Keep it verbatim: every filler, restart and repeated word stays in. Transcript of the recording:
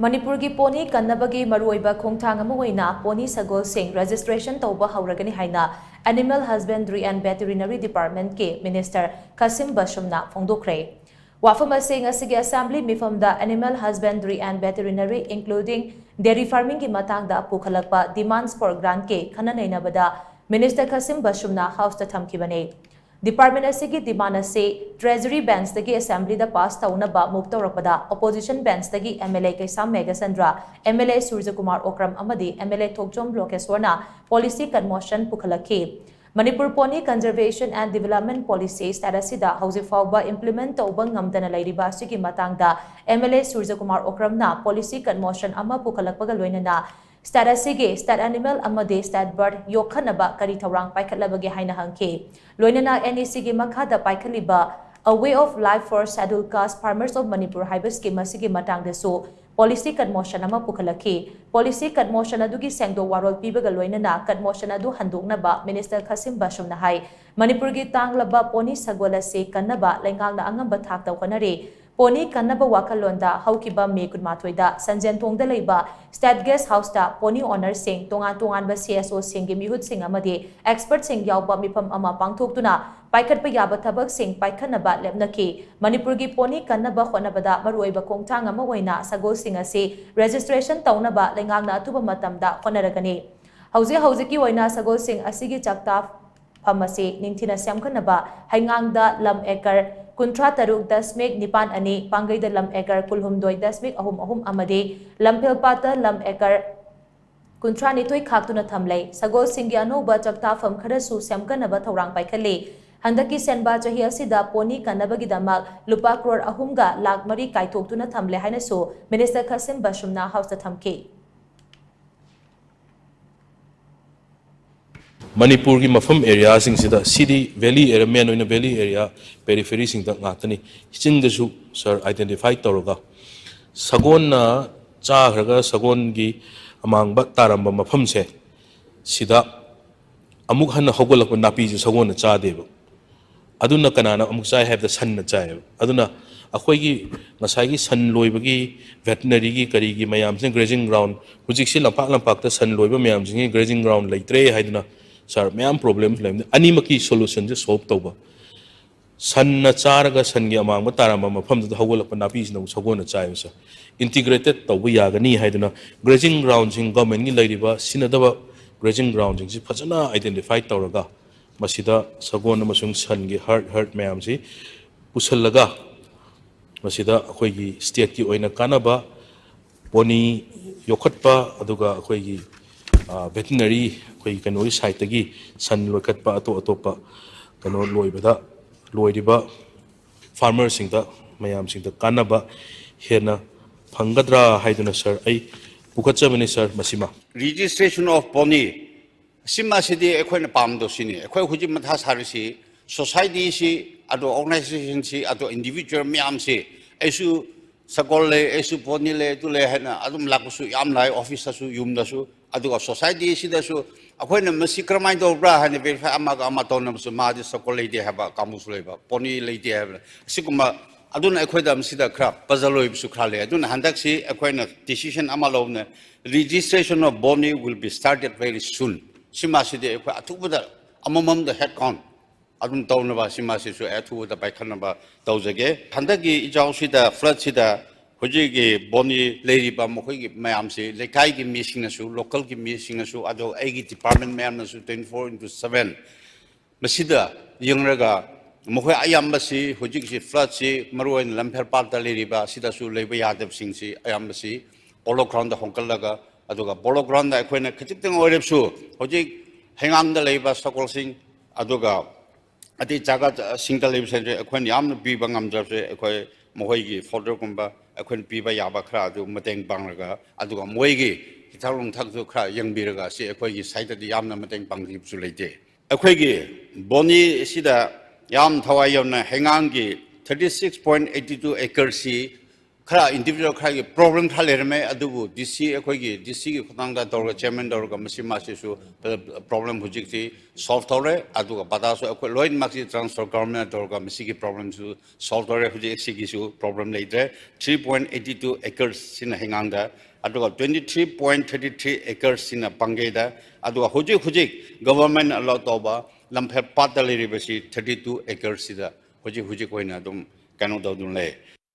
ꯃꯅꯤꯄꯨꯔꯒꯤ ꯄꯣꯅꯤ ꯀꯟꯅꯕꯒꯤ ꯃꯔꯨꯑꯣꯏꯕ ꯈꯣꯡꯊꯥꯡ ꯑꯃ ꯑꯣꯏꯅ ꯄꯣꯅꯤ ꯁꯒꯣꯜꯁꯤꯡ registration ꯇꯧꯕ ꯍꯧꯔꯒꯅꯤ ꯍꯥꯏꯅ Animal Husbandry and Veterinary Department ꯀꯤ Minister ꯈꯥꯁꯤꯝ ꯕꯁꯨꯝꯅ ꯐꯣꯡꯗꯣꯛꯈ꯭ꯔꯦ꯫ ꯋꯥꯐꯝ ꯑꯁꯤ ꯉꯁꯤꯒꯤ Assembly ꯃꯤꯐꯝꯗ Animal Husbandry and Veterinary, including dairy farming ꯒꯤ ꯃꯇꯥꯡꯗ ꯄꯨꯈꯠꯂꯛꯄ demands for grant ꯀꯤ ꯈꯟꯅ ꯅꯩꯅꯕꯗ Minister ꯈꯥꯁꯤꯝ ꯕꯁꯨꯝꯅ House ꯇ ꯊꯝꯈꯤꯕꯅꯤ꯫ Department ꯑꯁꯤꯒꯤ demand ꯑꯁꯤ Treasury Bench ꯇꯒꯤ Assembly ꯗ pass ꯇꯧꯅꯕ move ꯇꯧꯔꯛꯄꯗ, Opposition Bench ꯇꯒꯤ MLA ꯀꯩꯁꯥꯝ ꯃꯦꯘꯆꯟꯗ꯭ꯔ, MLA ꯁꯨꯔꯖꯀꯨꯃꯥꯔ ꯑꯣꯀ꯭ꯔꯝ ꯑꯃꯗꯤ MLA Thokchom ꯂꯣꯀꯦꯁ꯭ꯋꯔꯅ policy cut motion ꯄꯨꯈꯠꯂꯛꯈꯤ꯫ Manipur Pony Conservation and Development Policy state ꯑꯁꯤꯗ ꯍꯧꯖꯤꯛ ꯐꯥꯎꯕ implement ꯇꯧꯕ ꯉꯝꯗꯅ ꯂꯩꯔꯤꯕ ꯑꯁꯤꯒꯤ ꯃꯇꯥꯡꯗ MLA ꯁꯨꯔꯖꯀꯨꯃꯥꯔ ꯑꯣꯀ꯭ꯔꯝꯅ policy cut motion ꯑꯃ ꯄꯨꯈꯠꯂꯛꯄꯒ ꯂꯣꯏꯅꯅ state ꯑꯁꯤꯒꯤ state animal ꯑꯃꯗꯤ state bird ꯌꯣꯛꯈꯠꯅꯕ ꯀꯔꯤ ꯊꯧꯔꯥꯡ ꯄꯥꯏꯈꯠꯂꯕꯒꯦ ꯍꯥꯏꯅ ꯍꯪꯈꯤ꯫ ꯂꯣꯏꯅꯅ NEC ꯒꯤ ꯃꯈꯥꯗ ꯄꯥꯏꯈꯠꯂꯤꯕ A Way of Life for Scheduled Caste Farmers of Manipur ꯍꯥꯏꯕ scheme ꯑꯁꯤꯒꯤ ꯃꯇꯥꯡꯗꯁꯨ policy cut motion ꯑꯃ ꯄꯨꯈꯠꯂꯛꯈꯤ꯫ Policy cut motion ꯑꯗꯨꯒꯤ ꯁꯦꯡꯗꯣꯛ ꯋꯥꯔꯣꯜ ꯄꯤꯕꯒ ꯂꯣꯏꯅꯅ cut motion ꯑꯗꯨ ꯍꯟꯗꯣꯛꯅꯕ Minister ꯈꯥꯁꯤꯝ ꯕꯁꯨꯝꯅ ꯍꯥꯏ꯫ ꯃꯅꯤꯄꯨꯔꯒꯤ ꯇꯥꯡꯂꯕ ꯄꯣꯅꯤ ꯁꯒꯣꯜ ꯑꯁꯤ ꯀꯟꯅꯕ ꯂꯩꯉꯥꯛꯅ ꯑꯉꯝꯕ ꯊꯥꯛꯇ ꯍꯣꯠꯅꯔꯤ꯫ ꯄꯣꯅꯤ ꯀꯟꯅꯕ ꯋꯥꯈꯜꯂꯣꯟꯗ ꯍꯧꯈꯤꯕ ꯃꯦ ꯀꯨꯟꯃꯥꯊꯣꯏꯗ ꯁꯟꯖꯦꯟꯊꯣꯡꯗ ꯂꯩꯕ State Guest House ꯇ pony owners ꯁꯤꯡ, ꯇꯣꯉꯥꯟ ꯇꯣꯉꯥꯟꯕ CSO ꯁꯤꯡꯒꯤ ꯃꯤꯍꯨꯠꯁꯤꯡ ꯑꯃꯗꯤ expert ꯁꯤꯡ ꯌꯥꯎꯕ ꯃꯤꯐꯝ ꯑꯃ ꯄꯥꯡꯊꯣꯛꯇꯨꯅ ꯄꯥꯏꯈꯠꯄ ꯌꯥꯕ ꯊꯕꯛꯁꯤꯡ ꯄꯥꯏꯈꯠꯅꯕ ꯂꯦꯞꯅꯈꯤ꯫ ꯃꯅꯤꯄꯨꯔꯒꯤ ꯄꯣꯅꯤ ꯀꯟꯅꯕ ꯍꯣꯠꯅꯕꯗ ꯃꯔꯨꯑꯣꯏꯕ ꯈꯣꯡꯊꯥꯡ ꯑꯃ ꯑꯣꯏꯅ ꯁꯒꯣꯜꯁꯤꯡ ꯑꯁꯤ registration ꯇꯧꯅꯕ ꯂꯩꯉꯥꯛꯅ ꯑꯊꯨꯕ ꯃꯇꯝꯗ ꯍꯣꯠꯅꯔꯒꯅꯤ꯫ ꯍꯧꯖꯤꯛ ꯍꯧꯖꯤꯛꯀꯤ ꯑꯣꯏꯅ ꯁꯒꯣꯜꯁꯤꯡ ꯑꯁꯤꯒꯤ ꯆꯥꯛꯇꯥ ꯐꯝ ꯑꯁꯤ ꯅꯤꯡꯊꯤꯅ ꯁꯦꯝꯒꯠꯅꯕ ꯍꯩꯉꯥꯡꯗ ꯂꯝ acre ꯀꯨꯟꯊ꯭ꯔꯥ ꯇꯔꯨꯛ ꯗꯁꯃꯤꯛ ꯅꯤꯄꯥꯟ ꯑꯅꯤ, ꯄꯥꯡꯒꯩꯗ ꯂꯝ acre ꯀꯨꯟꯍꯨꯝꯗꯣꯏ ꯗꯁꯃꯤꯛ ꯑꯍꯨꯝ ꯑꯍꯨꯝ ꯑꯃꯗꯤ ꯂꯝꯐꯦꯜꯄꯥꯠꯇ ꯂꯝ acre ꯀꯨꯟꯊ꯭ꯔꯥ ꯅꯤꯊꯣꯏ ꯈꯥꯛꯇꯨꯅ ꯊꯝꯂꯦ꯫ ꯁꯒꯣꯜꯁꯤꯡꯒꯤ ꯑꯅꯧꯕ ꯆꯥꯛꯇꯥꯐꯝ ꯈꯔꯁꯨ ꯁꯦꯝꯒꯠꯅꯕ ꯊꯧꯔꯥꯡ ꯄꯥꯏꯈꯠꯂꯤ꯫ ꯍꯟꯗꯛꯀꯤ ꯁꯦꯟꯕꯥ ꯆꯍꯤ ꯑꯁꯤꯗ ꯄꯣꯅꯤ ꯀꯟꯅꯕꯒꯤꯗꯃꯛ ꯂꯨꯄꯥ ꯀ꯭ꯔꯣꯔ ꯑꯍꯨꯝꯒ ꯂꯥꯈ ꯃꯔꯤ ꯀꯥꯏꯊꯣꯛꯇꯨꯅ ꯊꯝꯂꯦ ꯍꯥꯏꯅꯁꯨ Minister ꯈꯥꯁꯤꯝ ꯕꯁꯨꯝꯅ House ꯇ ꯊꯝꯈꯤ꯫ ꯃꯅꯤꯄꯨꯔꯒꯤ ꯃꯐꯝ ꯑꯦꯔꯤꯌꯥꯁꯤꯡꯁꯤꯗ, ꯁꯤꯗꯤ valley area, main ꯑꯣꯏꯅ valley area, peripheryꯁꯤꯡꯗ ꯉꯥꯛꯇꯅꯤ꯫ ꯆꯤꯡꯗꯁꯨ, sir, identify ꯇꯧꯔꯒ ꯁꯒꯣꯜꯅ ꯆꯥꯈ꯭ꯔꯒ ꯁꯒꯣꯜꯒꯤ ꯑꯃꯥꯡꯕ ꯇꯥꯔꯝꯕ ꯃꯐꯝꯁꯦ, ꯁꯤꯗ ꯑꯃꯨꯛ ꯍꯟꯅ ꯍꯧꯒꯠꯂꯛꯄ ꯅꯥꯄꯤꯁꯦ ꯁꯒꯣꯜꯅ ꯆꯥꯗꯦꯕ꯫ ꯑꯗꯨꯅ ꯀꯅꯥꯅ ꯑꯃꯨꯛ ꯆꯥꯏ ꯍꯥꯏꯕꯗ ꯁꯟꯅ ꯆꯥꯏꯌꯦꯕ꯫ ꯑꯗꯨꯅ ꯑꯩꯈꯣꯏꯒꯤ ꯉꯁꯥꯏꯒꯤ ꯁꯟ ꯂꯣꯏꯕꯒꯤ, ꯚꯦꯇꯤꯅꯔꯤꯒꯤ, ꯀꯔꯤꯒꯤ ꯃꯌꯥꯝꯁꯤꯅ, ꯒ꯭ꯔꯦꯖꯤꯡ ꯒ꯭ꯔꯥꯎꯟ, ꯍꯧꯖꯤꯛꯁꯤ ꯂꯝꯄꯥꯛ ꯂꯝꯄꯥꯛꯇ ꯁꯟ ꯂꯣꯏꯕ ꯃꯌꯥꯝꯁꯤꯡꯒꯤ ꯒ꯭ꯔꯦꯖꯤꯡ ꯒ꯭ꯔꯥꯎꯟ ꯂꯩꯇ꯭ꯔꯦ ꯍꯥꯏꯗꯨꯅ, ꯁꯥꯔ, ꯃꯌꯥꯝ ꯄ꯭ꯔꯣꯕ꯭ꯂꯦꯝꯁ ꯂꯩꯕꯅꯤ꯫ ꯑꯅꯤꯃꯛꯀꯤ ꯁꯣꯂꯨꯁꯟꯁꯦ ꯁꯣꯜꯕ ꯇꯧꯕ꯫ ꯁꯟꯅ ꯆꯥꯔꯒ ꯁꯟꯒꯤ ꯑꯃꯥꯡꯕ ꯇꯥꯔꯝꯕ ꯃꯐꯝꯗꯨꯗ ꯍꯧꯒꯠꯂꯛꯄ ꯅꯥꯄꯤꯁꯤꯅ ꯑꯃꯨꯛ ꯁꯒꯣꯜꯅ ꯆꯥꯏꯕꯁꯦ ꯏꯟꯇꯤꯒ꯭ꯔꯦꯇꯦꯠ ꯇꯧꯕ ꯌꯥꯒꯅꯤ ꯍꯥꯏꯗꯨꯅ, ꯒ꯭ꯔꯦꯖꯤꯡ ꯒ꯭ꯔꯥꯎꯟꯁꯤꯡ, ꯒꯚꯔꯟꯃꯦꯟꯒꯤ ꯂꯩꯔꯤꯕ ꯁꯤꯟꯅꯗꯕ ꯒ꯭ꯔꯦꯖꯤꯡ ꯒ꯭ꯔꯥꯎꯟꯁꯤꯡꯁꯤ ꯐꯖꯅ ꯑꯥꯏꯗꯦꯟꯇꯤꯐꯥꯏ ꯇꯧꯔꯒ, ꯃꯁꯤꯗ ꯁꯒꯣꯜ ꯑꯃꯁꯨꯡ ꯁꯟꯒꯤ ꯍꯔꯠ, ꯍꯔꯠ ꯃꯌꯥꯝꯁꯤ ꯄꯨꯁꯜꯂꯒ, ꯃꯁꯤꯗ ꯑꯩꯈꯣꯏꯒꯤ ꯁ꯭ꯇꯦꯠꯀꯤ ꯑꯣꯏꯅ ꯀꯥꯟꯅꯕ, ꯄꯣꯅꯤ ꯌꯣꯛꯈꯠꯄ, ꯑꯗꯨꯒ ꯑꯩꯈꯣꯏꯒꯤ, ꯑ, ꯚꯦꯇꯤꯅꯔꯤ, ꯑꯩꯈꯣꯏꯒꯤ ꯀꯩꯅꯣꯒꯤ ꯁꯥꯏꯠꯇꯒꯤ ꯁꯟ ꯂꯣꯏꯈꯠꯄ, ꯑꯇꯣꯞ ꯑꯇꯣꯞꯄ ꯀꯩꯅꯣ ꯂꯣꯏꯕꯗ, ꯂꯣꯏꯔꯤꯕ ꯐꯥꯔꯃꯔꯁꯤꯡꯗ, ꯃꯌꯥꯝꯁꯤꯡꯗ ꯀꯥꯟꯅꯕ ꯍꯦꯟꯅ ꯐꯪꯒꯗ꯭ꯔꯥ ꯍꯥꯏꯗꯨꯅ, ꯁꯥꯔ, ꯑꯩ ꯄꯨꯈꯠꯆꯕꯅꯤ, ꯁꯥꯔ, ꯃꯁꯤꯃ꯫ Registration of pony, ꯁꯤꯃꯁꯤꯗꯤ ꯑꯩꯈꯣꯏꯅ ꯄꯥꯝꯗꯧ ꯁꯤꯅꯤ꯫ ꯑꯩꯈꯣꯏ ꯍꯧꯖꯤꯛ ꯃꯊꯥ ꯁꯥꯔꯤꯁꯤ, ꯁꯣꯁꯥꯏꯇꯤꯁꯤ, ꯑꯗꯣ ꯑꯣꯔꯒꯅꯥꯏꯖꯦꯁꯟꯁꯤ, ꯑꯗꯣ ꯏꯟꯗꯤꯕꯤꯖꯨꯋꯦꯜ ꯃꯌꯥꯝꯁꯤ, ꯑꯩꯁꯨ ꯁꯒꯣꯜ ꯂꯩ, ꯑꯩꯁꯨ ꯄꯣꯅꯤ ꯂꯩ, ꯑꯗꯨ ꯂꯩ ꯍꯥꯏꯅ ꯑꯗꯨꯝ ꯂꯥꯛꯄꯁꯨ ꯌꯥꯝ ꯂꯥꯛꯏ, ꯑꯣꯐꯤꯁꯇꯁꯨ, ꯌꯨꯝꯗꯁꯨ꯫ ꯑꯗꯨꯒ ꯁꯣꯁꯥꯏꯇꯤꯁꯤꯗꯁꯨ ꯑꯩꯈꯣꯏꯅ ꯃꯁꯤ ꯀꯔꯝꯍꯥꯏꯅ ꯇꯧꯕ꯭ꯔꯥ ꯍꯥꯏꯅ ꯚꯦꯔꯤꯐꯥꯏ ꯑꯃꯒ ꯑꯃ ꯇꯧꯅꯕꯁꯨ, ꯃꯥꯗꯤ ꯁꯒꯣꯜ ꯂꯩꯇꯦ ꯍꯥꯏꯕ ꯀꯥꯡꯕꯨꯁꯨ ꯂꯩꯕ, ꯄꯣꯅꯤ ꯂꯩꯇꯦ ꯍꯥꯏꯕ, ꯑꯁꯤꯒꯨꯝꯕ꯫ ꯑꯗꯨꯅ ꯑꯩꯈꯣꯏꯗ ꯃꯁꯤꯗ ꯈꯔ ꯄꯖꯜ ꯑꯣꯏꯕꯁꯨ ꯈꯔ ꯂꯩ꯫ ꯑꯗꯨꯅ ꯍꯟꯗꯛꯁꯤ ꯑꯩꯈꯣꯏꯅ ꯗꯤꯁꯤꯖꯟ ꯑꯃ ꯂꯧꯕꯅ, registration of pony will be started very soon꯫ ꯁꯤꯃꯁꯤꯗꯤ ꯑꯩꯈꯣꯏ ꯑꯊꯨꯕꯗ ꯑꯃꯃꯝꯗ ꯍꯦꯗ ꯀꯥꯎꯟ ꯑꯗꯨꯝ ꯇꯧꯅꯕ, ꯁꯤꯃꯁꯤꯁꯨ ꯑꯩ ꯑꯊꯨꯕꯗ ꯄꯥꯏꯈꯠꯅꯕ ꯇꯧꯖꯒꯦ꯫ ꯍꯟꯗꯛꯀꯤ ꯏꯖꯥꯎꯁꯤꯗ, ꯐ꯭ꯂꯠꯁꯤꯗ, ꯍꯧꯖꯤꯛꯀꯤ ꯄꯣꯅꯤ ꯂꯩꯔꯤꯕ ꯃꯈꯣꯏꯒꯤ ꯃꯌꯥꯝꯁꯤ, ꯂꯩꯀꯥꯏꯒꯤ ꯃꯤꯁꯤꯡꯅꯁꯨ, ꯂꯣꯀꯦꯜꯒꯤ ꯃꯤꯁꯤꯡꯅꯁꯨ, ꯑꯗꯣ ꯑꯩꯒꯤ ꯗꯤꯄꯥꯔꯠꯃꯦꯟ ꯃꯌꯥꯝꯅꯁꯨ twenty four into seven ꯃꯁꯤꯗ ꯌꯦꯡꯂꯒ, ꯃꯈꯣꯏ ꯑꯌꯥꯝꯕꯁꯤ ꯍꯧꯖꯤꯛꯁꯤ ꯐ꯭ꯂꯠꯁꯤ ꯃꯔꯨꯑꯣꯏꯅ ꯂꯝꯐꯦꯜ ꯄꯥꯠꯇ ꯂꯩꯔꯤꯕ ꯑꯁꯤꯗꯁꯨ ꯂꯩꯕ ꯌꯥꯗꯕꯁꯤꯡꯁꯤ ꯑꯌꯥꯝꯕꯁꯤ ꯄꯣꯂꯣ ꯒ꯭ꯔꯥꯎꯟꯗ ꯍꯣꯡꯒꯠꯂꯒ, ꯑꯗꯨꯒ ꯄꯣꯂꯣ ꯒ꯭ꯔꯥꯎꯟꯗ ꯑꯩꯈꯣꯏꯅ ꯈꯖꯤꯛꯇꯪ ꯑꯣꯏꯔꯕꯁꯨ ꯍꯧꯖꯤꯛ ꯍꯩꯉꯥꯡꯗ ꯂꯩꯕ ꯁꯒꯣꯜꯁꯤꯡ, ꯑꯗꯨꯒ ꯑꯇꯩ ꯖꯒꯥꯁꯤꯡꯗ ꯂꯩꯕꯁꯤꯡꯁꯦ ꯑꯩꯈꯣꯏꯅ ꯌꯥꯝꯅ ꯄꯤꯕ ꯉꯝꯗ꯭ꯔꯕꯁꯦ, ꯑꯩꯈꯣꯏ ꯃꯈꯣꯏꯒꯤ ꯐꯣꯗꯔꯒꯨꯝꯕ ꯑꯩꯈꯣꯏꯅ ꯄꯤꯕ ꯌꯥꯕ ꯈꯔ ꯑꯗꯨ ꯃꯇꯦꯡ ꯄꯥꯡꯂꯒ, ꯑꯗꯨꯒ ꯃꯣꯏꯒꯤ ꯍꯤꯊꯛ ꯅꯨꯡꯊꯛꯁꯨ ꯈꯔ ꯌꯦꯡꯕꯤꯔꯒ, ꯁꯤ ꯑꯩꯈꯣꯏꯒꯤ ꯁꯥꯏꯠꯇꯗꯤ ꯌꯥꯝꯅ ꯃꯇꯦꯡ ꯄꯥꯡꯕꯤꯕꯁꯨ ꯂꯩꯇꯦ꯫ ꯑꯩꯈꯣꯏꯒꯤ ꯄꯣꯅꯤꯁꯤꯗ ꯌꯥꯝ ꯊꯋꯥꯏ ꯌꯥꯎꯅ ꯍꯩꯉꯥꯡꯒꯤ thirty six point eighty two acresꯁꯤ ꯈꯔ individual ꯈꯔꯒꯤ problem ꯈꯔ ꯂꯩꯔꯝꯃꯦ, ꯑꯗꯨꯕꯨ DC, ꯑꯩꯈꯣꯏꯒꯤ DCꯒꯤ ꯈꯨꯠꯊꯥꯡꯗ ꯇꯧꯔꯒ, chairman ꯇꯧꯔꯒ ꯃꯁꯤ ꯃꯥꯁꯤꯁꯨ problem ꯍꯧꯖꯤꯛꯇꯤ solve ꯇꯧꯔꯦ꯫ ꯑꯗꯨꯒ ꯄꯇꯥꯁꯨ ꯑꯩꯈꯣꯏ ꯂꯣꯏꯅꯃꯛꯁꯤ transfer government ꯇꯧꯔꯒ ꯃꯁꯤꯒꯤ problemꯁꯨ solve ꯇꯧꯔꯦ꯫ ꯍꯧꯖꯤꯛ ꯁꯤꯒꯤꯁꯨ problem ꯂꯩꯇ꯭ꯔꯦ꯫ Three point eighty two acres ꯁꯤꯅ ꯍꯩꯉꯥꯡꯗ, ꯑꯗꯨꯒ twenty three point thirty three acres ꯁꯤꯅ ꯄꯥꯡꯒꯩꯗ, ꯑꯗꯨꯒ ꯍꯧꯖꯤꯛ ꯍꯧꯖꯤꯛ government allot ꯇꯧꯕ ꯂꯝꯐꯦꯜ ꯄꯥꯠꯇ ꯂꯩꯔꯤꯕꯁꯤ thirty two acres ꯁꯤꯗ ꯍꯧꯖꯤꯛ ꯍꯧꯖꯤꯛ ꯑꯣꯏꯅ ꯑꯗꯨꯝ ꯀꯩꯅꯣ ꯇꯧꯗꯨꯅ ꯂꯩ꯫